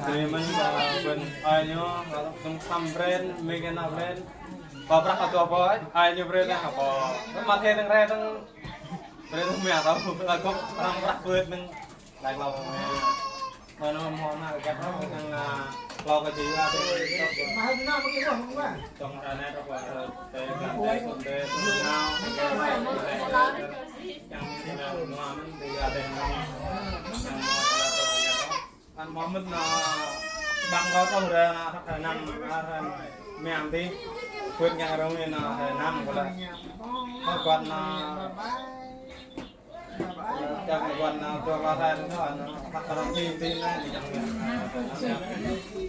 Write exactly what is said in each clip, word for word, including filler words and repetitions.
Tơlơi mơ̆n, ơ, ƀing ơi ñu, tơ̆ng tăm brand, mơ̆ng anŭn brand. Pơprăk kơ tơlơi ƀơi, ơi ñu brand apa? Mă thê tơ̆ng rê tơ̆ng brand mơ̆ tao, laĭ kơ arăng prăk bơ̆t nơ̆ng. Laĭ kơ lâo mơ̆. Mơ̆n mơ̆n mă kơ tơ̆ng, ơ, lâo kơ jĭ wa tơ̆ng. Tơ̆ng ră anai tơ̆ng wa, tơ̆ng tơ̆ng tơ̆ng tơ̆ng tơ̆ng. Kan mơmŭt na bang kâo tơ̆ng ră, ră năm, ră năm ti. Bơ̆t ngă rŏng anai na ră năm kơ lĕ. Kơ kuat na, čang kuat na, dua kơ ră năm, ră năm ti ti na, ni čang.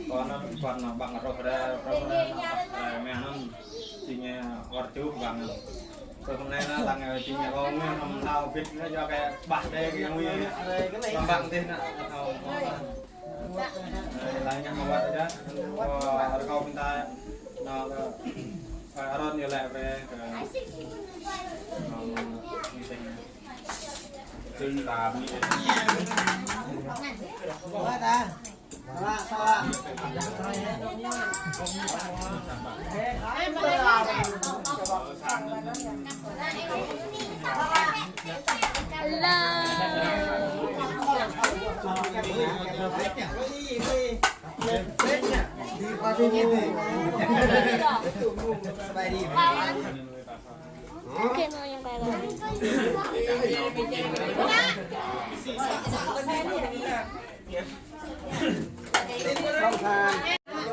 Kơ na kuat na bang rŏng ră, rŏng ră na, ră năm. Ti ñu wơr čuh bang. Tơ hôm nay na lăng, ơ, či ñu kơ ngui hăm nao bit na yua kơ ƀah đe kơ ngui. Lăng bang tih na, ơ, lăng ñu mơwat aja. Ơ, rơkâo pơmĭn ta, na, ơ, ơ, arôn yua lĕ pre, ơ, ơ, meeting. Meeting ta, meeting.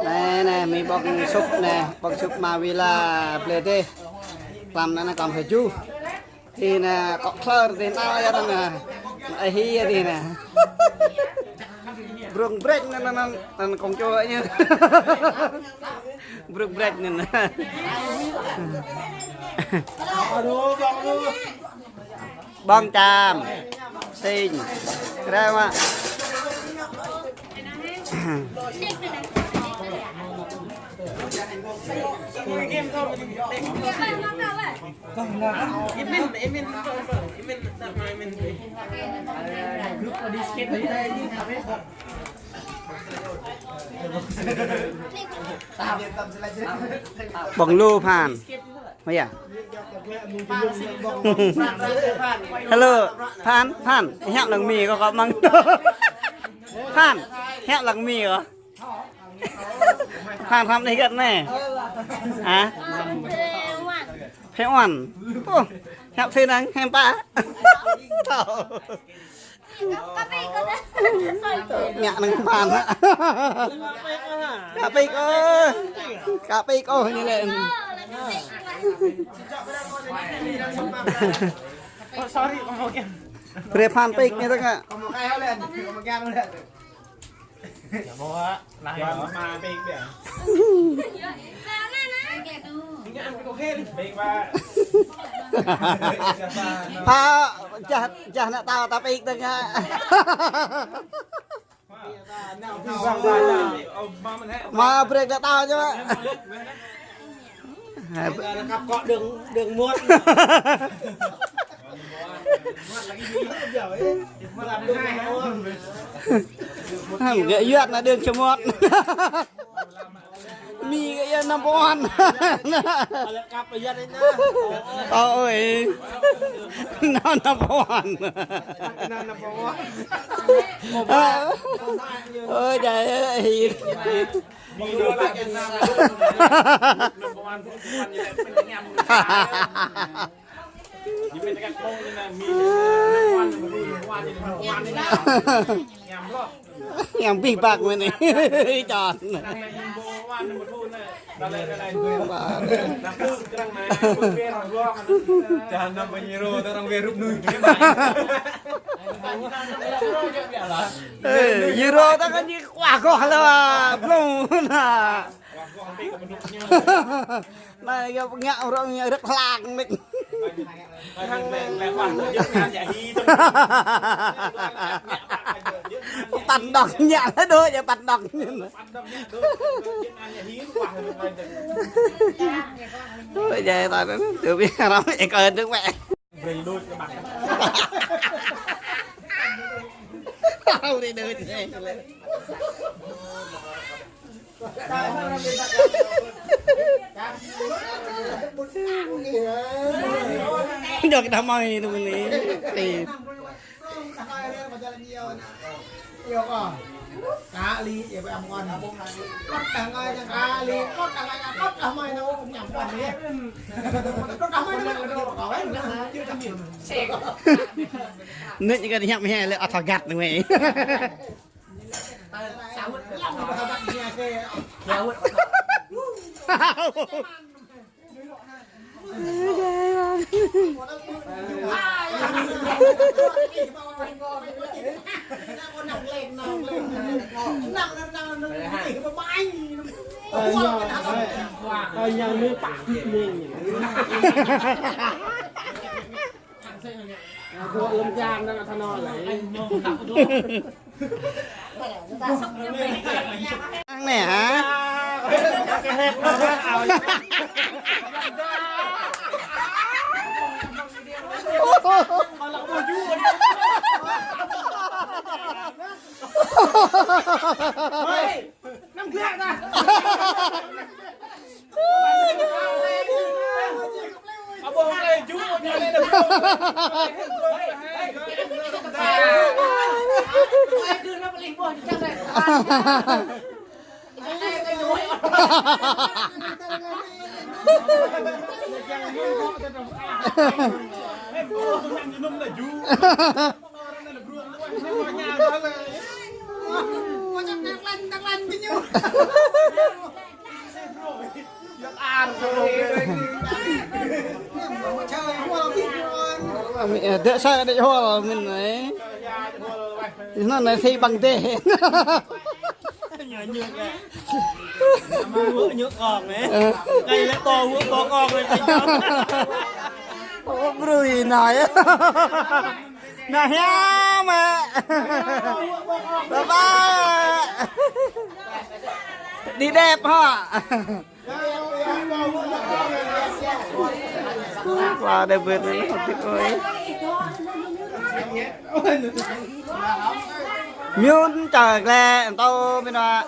Anai, anai, mì bông súp anai, bông súp mă wĭ la ble dih. Klăm anai, anai klăm hơju. Ti anai, kŏk klơr ti anai, ya anai. Ơ, hi ya ti anai. Brung brek anai, anai, anai, anai kông čô ñu. Brung brek anai, anai. Ƀơ̆ng čăm. Sĭn. Krem mă. Ƀơ̆ng lu Phan. Ơ ya. Hello, Phan, Phan, hiăp lăng mì kơ kâo mơ̆ng. Phan, hiăp lăng mì kơ. Phan, Phan anai găt anai. Hă? Phe Oan. Ơ, hiăp thê năng, hiăp pă. Ngă năng Phan hă. Kơ pik ôh. Kơ pik ôh ñu lĕ. Bre Phan pik ñu tơ̆ng hă. Pha, jah, jah ană tao ta pik tơ̆ng hă. Mă brek ană tao čơ. Kăp kŏ đơ̆ng, đơ̆ng muăt. Hăm gơ̆ yuăt ană đơ̆ng čơmuăt. Mì kơ yua number one. Ơ, ơi. Nó number one. Ơ, ơi, trời ơi. Yang pih bak mơ̆n anai. Čon. Ơ, Euro ta kăn či kuah goh la, blung na. Anai, yơh ngă rŏng ngă rơ̆k hlang mĕt. Păn đŏk ngă đôč, yơh păn đŏk. Ôi, djai ta, tui ƀing arăng ĕk kơ đơ̆ng wĕ. Brei đôč kơ ƀăng. Tahu deh, deh, deh. Dŏ kơ đah mai tơ anai. Ê. Kali, ya, Pak Amon. Kota ngai kali, kota ngai, kota mai ngai, nyam kon ya. Kota mai ngai, kau kan. Nit ñu kơ hiam hia lĕ ăt hơgăt anai. Ơ, nhà, ơ, ơ, nhà nước bạc thịt mình. Ơ, lông cam đang thằng nó lại. Ăn nè hả? Ôi, năm glass ta. Dek sa dek hol min ai. Nó này thì bằng deh. Ñu ñu kong ai. Kơi lĕ to hua to kong ai. Ơ, brui nai. Nah, hiam mă. Bye bye. Đi đẹp hă. Kla đe bưt anai, hơdip ơi. Miun čar glĕ, tâo min wa.